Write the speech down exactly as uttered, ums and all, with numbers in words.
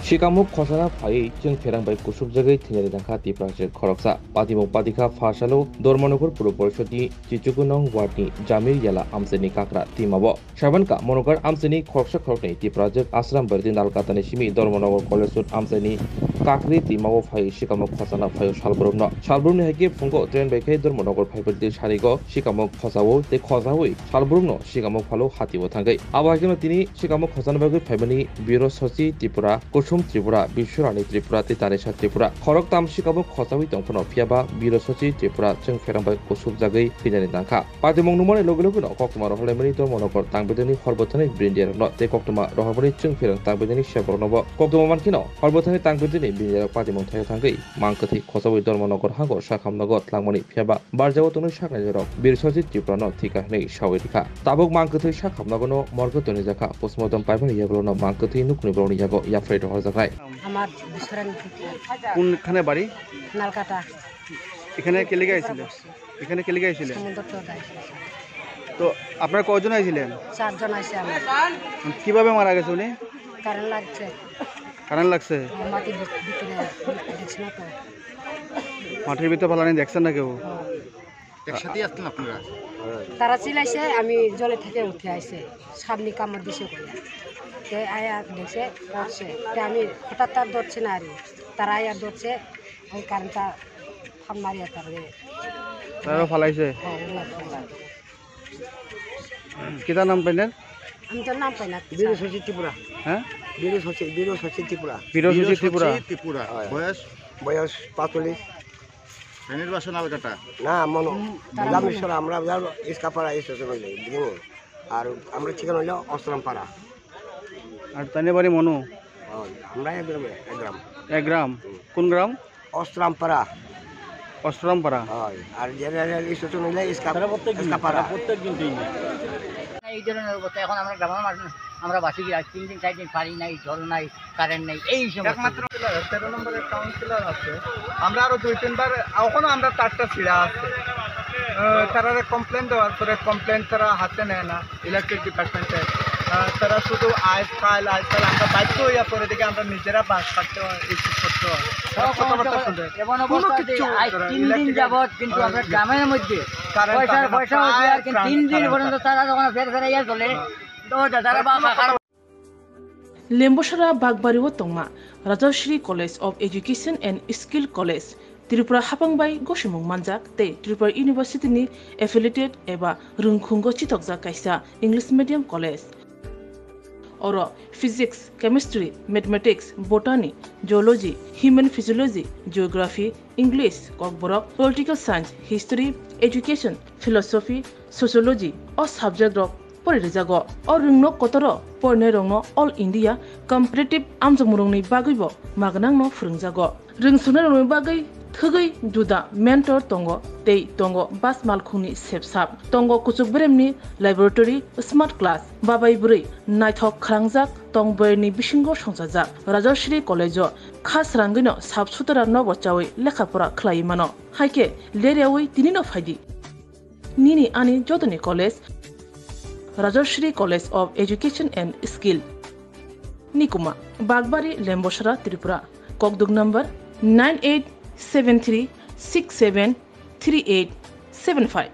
Sikamuk khosana phaiwi chwng pherang bai kusubjagwi thwinani nangkha Tiprajwk khoroksa. Patimung patikha pha salo Dharmanagar Puro Porishod ni Chichukunong ward ni Jamir Yala amchaini kakra twimao. Sabankha Monogar amchaini khoroksa khoroknwi Tiprajwk Ashram Bairdi Nalkatani simi Dharmanagar College Road amchaini kakri twimao phaiwi sikamuk khosana phaio salbrumno. Salbrumni hai khe phungo train bai khe Dharmanagar phaibridi sarigo sikamuk khosao tei khosaui salbrumno sikamuk phalo hatio thangwi. Abo hai kheno tini sikamuk khosana bagwi phaimani Biro Sochi Tripura, Kusum Tripura, Biswarani Tripura tei Tanisa Tripura. Khoroktam sikamuk khosaui tongphano, phiyaba Biro Sochi Tripura chwng pherang bai kusubjagwi thwinani nangkha. Patimung nungmani logi logino koktwma rohorlaimani Dharmanagar tangbedani horbothani brindiarokno tei koktwma rohormani chwng pherang tangbedani seboroknobo koktwma mankheno horbothani tangbedani brindiarok patimung thaio thangwi mang kwthwi khosaui Dharmanagar hango sakhamnago tlangmani, phiyaba barjao tongnai saknairok Biro Sochi Tripurano thwikha hwnwi saui rikha. Tabuk mang kwthwi sakhamnagono morgo tonijakha, postmortem paimani yagulono mang kwthwi nukni borokni yago yapharwi rohorjaknai. আমার বিশ্বরানী থেকে। কোনখানে বাড়ি? নালকাটা। এখানে কে লেগে আইছিল? এখানে কে লেগে আইছিলেন? সমুদ্র তট আইছিল। তো আপনারা কয়জন আইছিলেন? চারজন আইছে আমরা। কিভাবে মারা গেছে উনি? কারেন্ট লাগছে। কারেন্ট লাগছে? মাটির ভিত-, ভিতরে দেখছি না তো। মাটির ভিতরে ফালানি দেখছেন না কেউ? হ্যাঁ। একসাথেই আসতেন আপনারা? তারা চিল্লাইছে, আমি জলে থেকে উঠে আইছে, সামনে কামড় দিছে বলে। তে আয়া দেখছে, পড়ছে। তে আমি হঠাৎ তার ধরছে না আর কি। তারা আয়া ধরছে, ওই কারেন্টটা ফান মারিয়া তার। তারা ফালাইছে? হ্যাঁ, ওরা ফালাইছে। কিতা নাম পাইনের? আমি তো নাম পাই না। বীর শচী ত্রিপুরা। হ্যাঁ? বীর শচী, বীর শচী ত্রিপুরা। বীর শচী ত্রিপুরা। শচী ত্রিপুরা। হয়। বয়স? বয়স পাঁচচল্লিশ। ফেনীর বাসা নালকাটা? না, মনো। হুম, তারা জামেশ্বর, মনো। আমরা যাবো ইস্কাপাড়া স্টেশন হইলে, বুঝলি? আর আমরা ঠিকানা হইলো অস্ত্রামপাড়া। আর তাইনের বাড়ি মনো? হয়, আমরা এক গ্রামে, এক গ্রাম। এক গ্রাম? হুম। কোন গ্রাম? অস্ত্রামপাড়া। অস্ত্রামপাড়া। হয়, আর যে রেল স্টেশন হইলে ইস্কা-, তারা প্রত্যেক দিন, ইস্কাপাড়া। তারা প্রত্যেক দিন পেয়ে যায়। এই ধরনের অবস্থা, এখন আমরা গ্রামের মানুষ, আমরা বাসি আজ তিন দিন, চার দিন পানি নাই, জল নাই, কারেন্ট নাই, এই সমস্যা। একমাত্র কাউন্সিলর, তেরো নম্বরের কাউন্সিলর আছে। আমরা আরো দুই তিনবার, এখনো আমরা তারটা ছিঁড়া আছে। আহ, তারা কমপ্লেন দেওয়ার পরে কমপ্লেন তারা হাতে নেয় না, ইলেকট্রিক ডিপার্টমেন্টে। আহ, তারা শুধু আইজ কাল, আইজ কাল আমরা বাধ্য হইয়া পরে দেখি আমরা নিজেরা বাস কাটতে হয়, এই করতে হয়। তারা কথাবার্তা শুনে। এমন কোনো অবস্থা যে কিছু আজ তারা তিন দিন ইলেকট্রিক যাবত কিন্তু আমরা গ্রামের মধ্যে কারেন্ট পয়সার থাকে না, পয়সা প্রায় হচ্ছে আর কি, প্রায় তিন দিন কারেন্ট পর্যন্ত থাকে। তারা যখন ফের ফেরাইয়া চলে, তো যারা বা কোনো কথা Lembosara Bagbari o tongma Rajashree College of Education and Skill College, Tripura haphang bai gosimung manjak tei Tripura University ni affiliated eba rwngkhungo chitokjak kaisa English medium college. Oro Physics, Chemistry, Mathematics, Botany, Zoology, Human Physiology, Geography, English, Kokborok, Political Science, History, Education, Philosophy, Sociology o subject rok pori rijago. O rwngno kotoro porinairokno All India Competitive amjokmungrokni bagwibo magnangno phwrwngjago. Rwngsuknairokni bagwi thwgwi juda mentor tongo tei tongo bas malkhungni sepsap, tongo kuchuk beremni laboratory, smart class, babai bwrwi naithok khwrangjak tong boyarni bisingo songchajak. Rajashree College-o kha srangwino sap sutara nobo chawi lekha pora khlaiwi mano. Haikhe leryawi tinino phaidi. Nini ani jotoni college, Rajashree College of Education and Skill. Nikuma, Bagbari, Lembosara, Tripura. Kokduk number nine eight seven three six seven three eight seven five.